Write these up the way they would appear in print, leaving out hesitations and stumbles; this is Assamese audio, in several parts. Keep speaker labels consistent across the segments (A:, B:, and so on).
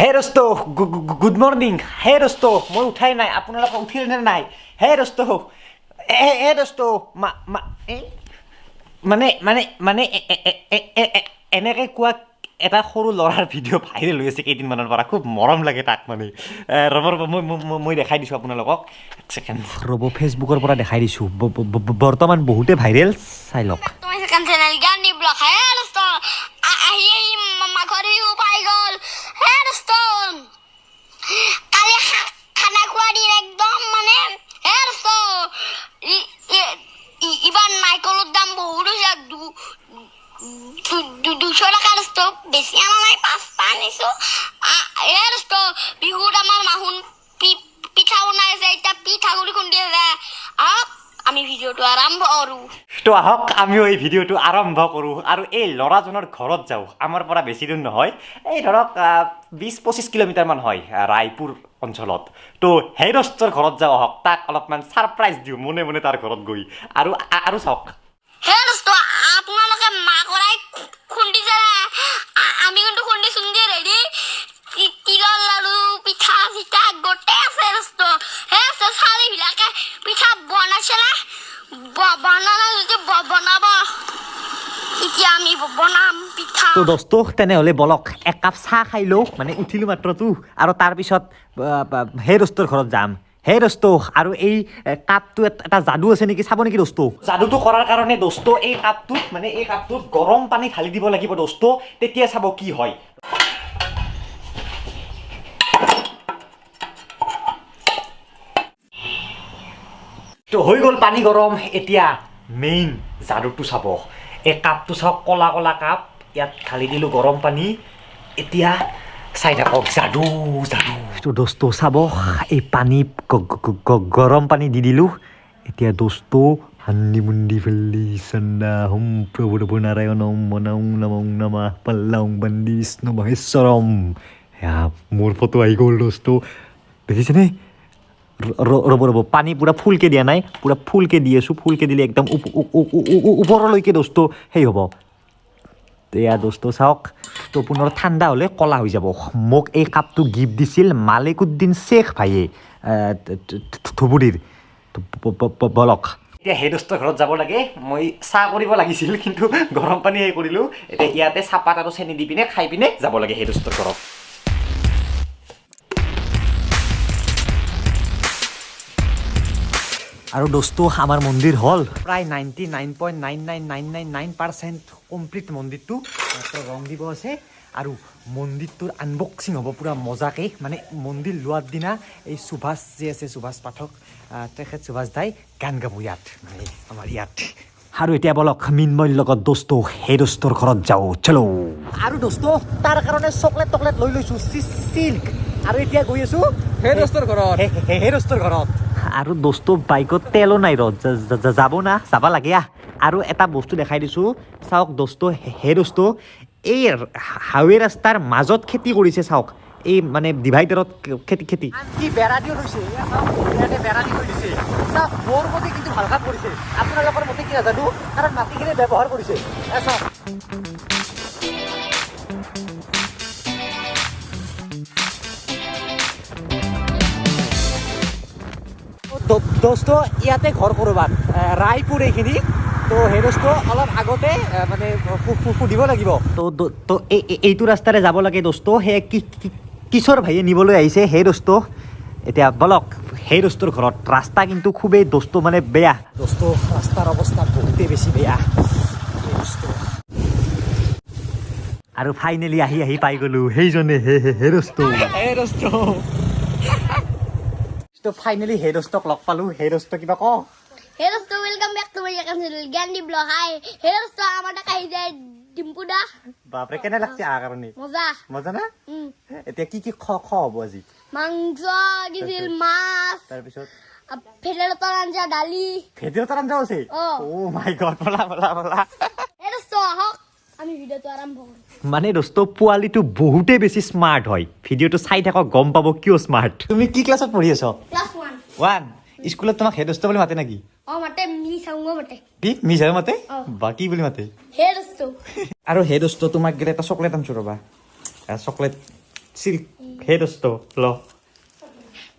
A: হে দোস্ত, গুড মৰ্ণিং। হে দোস্ত, মই উঠাই নাই, আপোনালোকে উঠিল নে নাই? হে দোস্ত, হে দোস্ত, মানে মানে মানে এনেকৈ কোৱা এটা সৰু ল'ৰাৰ ভিডিঅ' ভাইৰেল হৈ আছে কেইদিনমানৰ পৰা, খুব মৰম লাগে তাক। মানে ৰ'ব ৰ'ব, মই মই দেখাই দিছোঁ আপোনালোকক, এক ছেকেণ্ড ৰ'ব, ফেচবুকৰ পৰা দেখাই দিছোঁ। বৰ্তমান বহুতে ভাইৰেল, চাই লওক।
B: 200 টাকা দোস্ত, বেছি আনা নাই, 5টা আনিছো। এ দোস্ত, বিহুত আমাৰ মাহুন পিঠা বনাই আছে, এতিয়া পিঠাগুড়ি খুন্দি আছে। আহক আমি ভিডিঅ'টো আৰম্ভ কৰোঁ।
A: তো আহক আমিও এই ভিডিঅ'টো আৰম্ভ কৰোঁ আৰু এই ল'ৰাজনৰ ঘৰত যাওঁ। আমাৰ পৰা বেছি দূৰ নহয়, এই ধৰক 20-25 কিলোমিটাৰমান হয়, ৰায়পুৰ অঞ্চলত। তো সেই দোস্তৰ ঘৰত যাওঁ আহক, তাক অলপমান ছাৰপ্ৰাইজ দিওঁ মনে মনে তাৰ ঘৰত গৈ। আৰু আৰু চাওক।
B: হে দোস্ত, আপোনালোকে মাকৰাই খুন্দিছে, আমি কিন্তু খুন্দি চুন্দি ৰেডি। তিলৰ লাড়ু, পিঠা চিঠা গোটেই আছে দোস্ত। হে ছোৱালীবিলাকে পিঠা বনাইছে না, বনালে যদি বনাব, এতিয়া আমি বনাম পিঠা।
A: তো দোস্ত, তেনেহ'লে বলক একাপ চাহ খাই লওঁ, মানে উঠিলোঁ মাত্ৰতো, আৰু তাৰপিছত সেই দোস্তৰ ঘৰত যাম। হে দোস্ত, আৰু এই কাপটো এটা যাদু আছে নেকি, চাব নেকি দোস্ত? যাদুটো কৰাৰ কাৰণে দোস্ত এই কাপটোত, মানে এই কাপটোত গৰম পানী ঢালি দিব লাগিব দোস্ত, তেতিয়া চাব কি হয়। তো হৈ গ'ল পানী গৰম, এতিয়া মেইন যাদুটো চাব। এই কাপটো চাওক, ক'লা ক'লা কাপ, ইয়াত ঢালি দিলোঁ গৰম পানী, এতিয়া চাই থাকক যাদু যাদু। তো দোস্ত চাব, এই পানী গৰম পানী দি দিলোঁ, এতিয়া দোস্ত হান্দি মুন্দি ফেলি চন্দা হোম প্ৰভু নাৰায়ণম মনাং নমং নমঃ পল্লং বন্দী বিষ্ণু মহেশ্বৰম। সেয়া মোৰ ফটো আহি গ'ল দোস্ত, দেখিছেনে? ৰ'ব ৰ'ব, পানী পূৰা ফুলকৈ দিয়া নাই, পূৰা ফুলকৈ দি আছোঁ। ফুলকৈ দিলে একদম ওপৰলৈকে দোস্ত সেই হ'ব। এয়া দোস্ত চাওক, তো পুনৰ ঠাণ্ডা হ'লে ক'লা হৈ যাব। মোক এই কাপটো গিফ্ট দিছিল মালিকুদ্দিন শ্বেখ ভাইয়ে, ধুবুৰীৰ। বলক এতিয়া সেই দোস্তৰ ঘৰত যাব লাগে। মই চাহ কৰিব লাগিছিল, কিন্তু গৰম পানী সেই কৰিলোঁ। এতিয়া ইয়াতে চাহপাত আৰু চেনি দি পিনে খাই পিনে যাব লাগে সেই দোস্তৰ ঘৰত। আৰু দোস্ত, আমাৰ মন্দিৰ হ'ল প্ৰায় 99.99999% কমপ্লিট। মন্দিৰটো মাত্ৰ ৰং দিব আছে, আৰু মন্দিৰটোৰ আনবক্সিং হ'ব পূৰা মজাকে। মানে মন্দিৰ লোৱাৰ দিনা এই সুভাষ যে আছে, সুভাষ পাঠক, তেখেত সুভাষ দাই গান গাব ইয়াত, মানে আমাৰ ইয়াত। আৰু এতিয়া বলক মৃন্ময়ৰ লগত দোস্ত সেই দোস্তৰ ঘৰত যাওঁ, চলো। আৰু দোস্ত তাৰ কাৰণে চকলেট টকলেট লৈ লৈছোঁ, চিল্ক। আৰু এতিয়া গৈ আছোঁ
C: সেই দোস্তৰ ঘৰত,
A: সেই দোস্তৰ ঘৰত। আৰু দোস্ত বাইকত তেলো নাই, ৰ যাব না, যাব লাগে। আৰু এটা বস্তু দেখাই দিছোঁ, চাওক দোস্ত, হে দোস্ত, এই হাইৱে ৰাস্তাৰ মাজত খেতি কৰিছে চাওক, এই মানে ডিভাইডাৰত খেতি খেতি আনকি বেৰা দিও থৈছে, ইয়াতে বেৰা দি থৈ দিছে। চাওক, মোৰ মতে কিন্তু ভাল কাম কৰিছে, আপোনালোকৰ মতে কি নাজানো, কাৰণ মাটিখিনি ব্যৱহাৰ কৰিছে। চাওক, দোস্ত ইয়াতে ঘৰ ক'ৰবাত ৰায়পুৰ এইখিনি। তো সেই দোস্ত অলপ আগতে মানে সুধিব লাগিব। তো তো এইটো ৰাস্তাৰে যাব লাগে দোস্ত, সেই কিশোৰ ভাইয়ে নিবলৈ আহিছে সেই দোস্ত। এতিয়া বলক সেই দোস্তৰ ঘৰত। ৰাস্তা কিন্তু খুবেই দোস্ত মানে বেয়া দোস্ত, ৰাস্তাৰ অৱস্থা বহুতেই বেছি বেয়া। আৰু ফাইনেলি আহি আহি পাই গ'লো সেইজনে, হে হে দোস্ত, হে দোস্ত। তো ফাইনেলি হে দোস্তক লগ পালো। হে দোস্ত কিবা ক।
B: হে দোস্ত, welcome back to my channel Gyandeep blog. Hi হে দোস্ত, আমাৰ টাকা আহি যায় ডিম্পু দা।
A: বাপৰে, কেনে লাগছে আহাৰ কাৰণে?
B: মজা
A: মজা না? এতিয়া কি কি খ হ'ব আজি?
B: মাংস দিছিল, মাছ,
A: তাৰপিছত
B: ভেদাইলতাৰ আঞ্জা, দালি।
A: ভেদাইলতাৰ আঞ্জাও আছে? অ' মাই গড, বলা বলা বলা।
B: হে দোস্ত আহক আমি ভিডিঅ'টো আৰম্ভ কৰোঁ।
A: মানে দোস্ত পোৱালিটো বহুতেই বেছি স্মাৰ্ট হয়, ভিডিঅ'টো চাই থাকক গম পাব কিয় স্মাৰ্ট। তুমি কি ক্লাছত পঢ়ি আছ?
B: ক্লাছ 1।
A: 1? স্কুলত তোমাক হে দোস্ত বুলি মাতে নেকি?
B: অ মাতে, মিছ আঙো মাতে।
A: কি মিছ আঙো মাতে? বা কি বুলি মাতে?
B: হে দোস্ত।
A: আৰু হে দোস্ত, তোমাক গেলে এটা চকলেট আনছো ৰবা, চকলেট চিল্ক। হে দোস্ত, ল।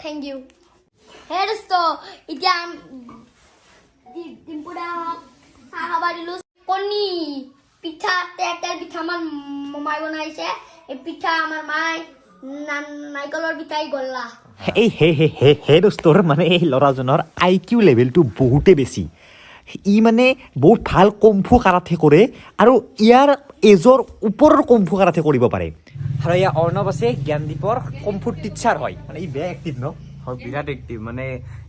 B: Thank U. হে দোস্ত, এতিয়া ডিম্পুদাক চাহ খাব দিলো। কণী পিঠা, তেল পিঠা আমাৰ মামাই বনাইছে। এই পিঠা আমাৰ মাই নাৰিকলৰ পিঠাই গল্লা।
A: এই হে হে হে হে দোস্তৰ, মানে এই ল'ৰাজনৰ আই কিউ লেভেলটো বহুতেই বেছি। ই মানে বহুত ভাল কম্ফু কাৰাঠে কৰে আৰু ইয়াৰ এজৰ ওপৰৰ কম্ফু কাৰাঠে কৰিব পাৰে। আৰু এয়া অৰ্ণৱ আছে, জ্ঞানদীপৰ কম্ফুৰ টিচাৰ হয়। মানে ই বেয়া এক্টিভ ন?
C: হয়, বিৰাট এক্টিভ। মানে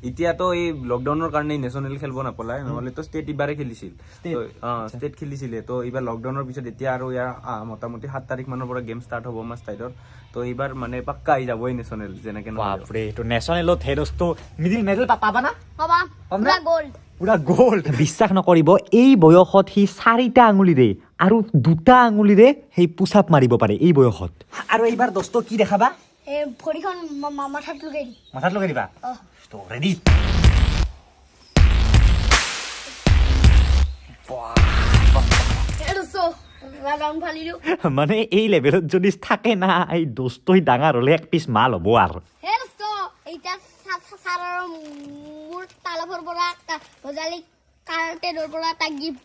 C: এতিয়াতো এই লকডাউনৰ কাৰণে নেশ্যনেল খেলিব নাপালে, নহ'লেতো ষ্টেট ইবাৰে খেলিছিল। ষ্টেট খেলিছিলে। তো এইবাৰ লকডাউনৰ পিছত এতিয়া আৰু ইয়াৰ মোটামুটি 7 তাৰিখ মানৰ পৰা গেম ষ্টাৰ্ট হ'ব আমাৰ ষ্টাইলৰ। তো এইবাৰ মানে পাক্কা আহি যাবই নেশ্যনেল, যেনেকে নহ'লেও।
A: বাপৰে, এইটো নেশ্যনেলত হে দোস্ত মিডিল মেডেল পাবা না?
B: পাবা।
A: পাম না?
B: পুৰা গ'ল্ড।
A: পুৰা গ'ল্ড। বিশ্বাস নকৰিব, এই বয়সত সি চাৰিটা আঙুলিৰে আৰু দুটা আঙুলিৰে সেই পুচাপ মাৰিব পাৰে এই বয়সত। আৰু এইবাৰ দোস্ত কি দেখাবা?
B: এই ভৰিখন মাথাত লগাই দি।
A: মাথাত লগাই দিবা?
B: অ।
A: তো ৰেডি।
B: হে দোস্ত, ৰাউণ্ড ফালিলো।
A: মানে এই লেভেলত যদি থাকে না, এই দোস্তই ডাঙৰ হ'লে এক পিচ মাল হ'ব আৰু।
B: হে দোস্ত, এতিয়া ছাৰৰ মোৰ তালফৰ পৰা বজালি কাৰাটেৰ পৰা এটা গিফ্ট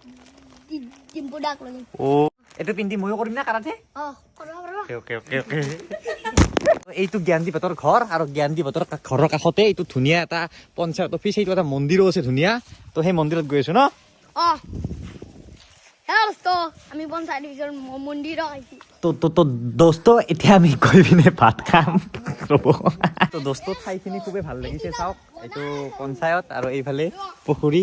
B: ডিম্পুদাক লগাই।
A: অ', এইটো পিন্ধি ময়ো কৰিম না কাৰাতে?
B: অ, কৰিব পাৰিবা।
A: অ'কে অ'কে অ'কে এইটো জ্ঞানদীপহঁতৰ ঘৰ আৰু জ্ঞানদীপহঁতৰ ঘৰৰ কাষতে এইটো ধুনীয়া এটা পঞ্চায়ত অফিচ। সেইটো এটা মন্দিৰো আছে ধুনীয়া। তো সেই মন্দিৰত গৈ আছো ন?
B: অ। হে দোস্ত, আমি পঞ্চায়ত অফিচৰ মন্দিৰত আহিছো।
A: তো তো তো দোস্ত, এতিয়া আমি গৈ পিনে ভাত খাম, ৰ'ব। তো দোস্ত, ঠাইখিনি খুবেই ভাল লাগিছে। চাওক, এইটো পঞ্চায়ত আৰু এইফালে পুখুৰী।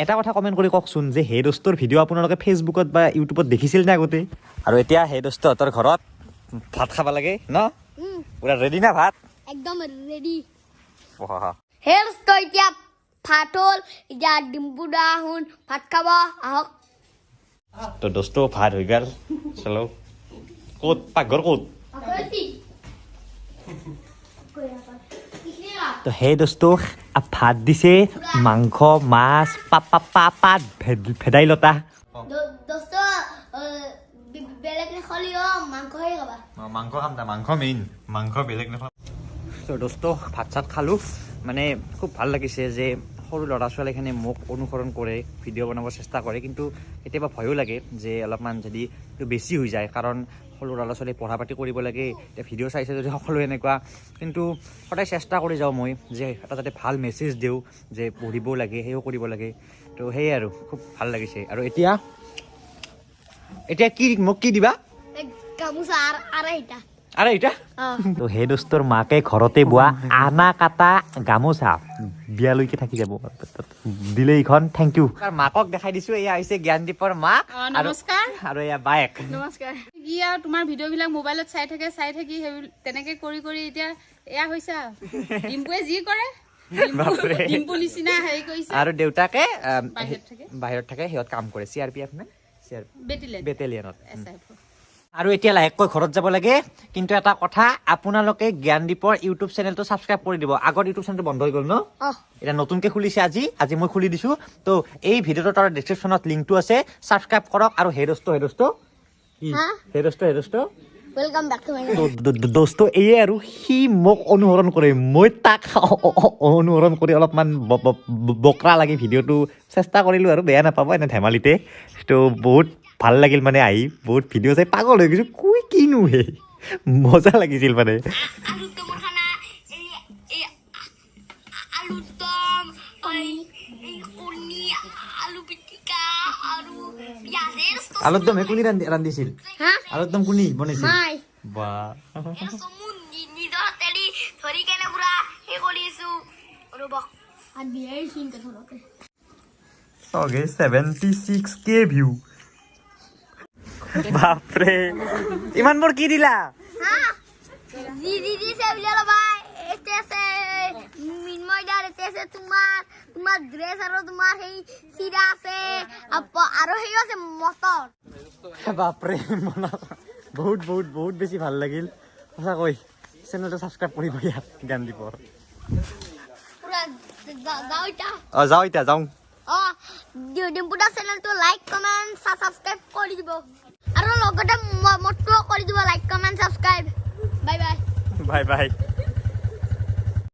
A: এটা কথা কমেণ্ট কৰি কওকচোন যে হে দোস্তৰ ভিডিঅ' আপোনালোকে ফেচবুকত বা ইউটিউবত দেখিছিল নে আগতে? আৰু এতিয়া হে দোস্তহঁতৰ ঘৰত ভাত খাব লাগে ন? পুৰা ৰেডি না ভাত?
B: একদম ৰেডি। হে দোস্ত, এতিয়া ভাত হ'ল। এতিয়া ডিম্পুদা শুন ভাত খাব আহক।
A: তো দোস্ত, ভাত হৈ গ'ল। চলো, ক'ত পাকঘৰ ক'ত? তো সেই দোস্ত, ভাত দিছে, মাংস, মাছ, পা পা পাত, ভেদাইলতা।
B: দোস্ত, বেলেগ নাখালেও মাংসহে খাবা।
A: মাংস খাম দা, মাংস মেইন, মাংস বেলেগ নাখাম। তো দোস্ত, ভাত চাত খালোঁ। মানে খুব ভাল লাগিছে যে সৰু ল'ৰা ছোৱালীখিনি মোক অনুসৰণ কৰে, ভিডিঅ' বনাব চেষ্টা কৰে। কিন্তু কেতিয়াবা ভয়ো লাগে যে অলপমান যদি এইটো বেছি হৈ যায়, কাৰণ সৰু ল'ৰা ছোৱালী পঢ়া পাতি কৰিব লাগে, এতিয়া ভিডিঅ' চাইছে যদি সকলো এনেকুৱা। কিন্তু সদায় চেষ্টা কৰি যাওঁ মই যে এটা যাতে ভাল মেছেজ দিওঁ যে পঢ়িবও লাগে, সেয়ো কৰিব লাগে। তো সেয়াই আৰু, খুব ভাল লাগিছে। আৰু এতিয়া এতিয়া কি মোক কি দিবা?
B: এই গামোচা আঢ়াইটা।
A: আৰে এইটা।
B: অ।
A: তো সেই দোস্তৰ মাকে ঘৰতে বোৱা আনা কাটা গামোচা বিয়ালৈকে থাকি যাব দিলে এইখন। Thank U. মাকক দেখাই দিছো, এয়া হৈছে জ্ঞানদীপৰ মাক।
D: অ, নমস্কাৰ।
A: আৰু এয়া বায়েক।
D: নমস্কাৰ। কি আৰু, তোমাৰ ভিডিঅ' বিলাক মোবাইলত চাই থাকে, চাই থাকি সেই তেনেকে কৰি কৰি এতিয়া এয়া হৈছে আৰু। ডিম্পুৱে যি কৰে
A: বাপৰে।
D: ডিম্পু নিচিনা হেৰি কৰিছে।
A: আৰু দেউতাকে
D: বাহিৰত থাকে।
A: বাহিৰত থাকে, সিহঁত কাম কৰে চি আৰ পি এফ নে চি আৰ
D: বেটিলেন।
A: বেটেলিয়নত।
D: S I.
A: আৰু এতিয়া লাহেকৈ ঘৰত যাব লাগে। কিন্তু এটা কথা, আপোনালোকে জ্ঞানদীপৰ ইউটিউব চেনেলটো ছাবস্ক্ৰাইব কৰি দিব। আগৰ ইউটিউব চেনেলটো বন্ধ হৈ গ'ল ন?
B: অ।
A: এতিয়া নতুনকৈ খুলিছে আজি, আজি মই খুলি দিছোঁ। তো এই ভিডিঅ'টোৰ তাৰ ডিছক্ৰিপশ্যনত লিংকটো আছে, ছাবস্ক্ৰাইব কৰক। আৰু হে দোস্ত, হে দোস্ত কি?
B: হা?
A: হে দোস্ত, হে দোস্ত।
B: Welcome back to my
A: তো দোস্ত, এয়ে আৰু, সি মোক অনুসৰণ কৰে, মই তাক অনুসৰণ কৰি অলপমান বকৰা লাগি ভিডিঅ'টো চেষ্টা কৰিলোঁ আৰু, বেয়া নাপাব, এনে ধেমালিতে। তো বহুত ভাল লাগিল, মানে আহি বহুত ভিডিঅ' চাই পাগল হৈ গৈছোঁ। কুই কিনো হে মজা লাগিছিল মানে।
B: আলুৰ দমৰ খানা, এই এই আলুৰ দম, এই এই কণী, আলু পিটিকা আৰু পিঁয়াজে।
A: আলুৰ দম হে কোনি ৰান্ধিছিল?
B: হা?
A: আলুৰ দম কোনি বনাইছিল?
B: মাই।
A: বা।
B: মোৰ নিজৰ হাতেদি ধৰি কেনে পুৰা সেই কৰি আছো। ৰ'ব, হাত বিয়াই চিন্তা ধৰতে।
A: Okay, 76K view. বাপৰে, ইমানবোৰ কি দিলা?
B: হা, যি যি দিছে উলিয়াই ল'বা। এতিয়া আছে মৃন্ময়দাৰ, এতিয়া আছে তোমাৰ তোমাৰ ড্ৰেছ আৰু তোমাৰ সেই চিৰা আছে আৰু সেই আছে মটৰ।
A: বাপৰে, মনা বহুত বহুত বহুত বেছি ভাল লাগিল সঁচাকৈ। চেনেলটো ছাবস্ক্ৰাইব কৰিব ইয়াত জ্ঞানদীপৰ।
B: পুৰা যাওঁ এতিয়া।
A: অঁ, যাওঁ এতিয়া, যাওঁ।
B: অ, ডিম্পুদা চেনেলটো লাইক, কমেণ্ট, ছাবস্ক্ৰাইব কৰি দিব আৰু লগতে মোৰটোও কৰি দিব like, comment, subscribe.
E: Bye bye.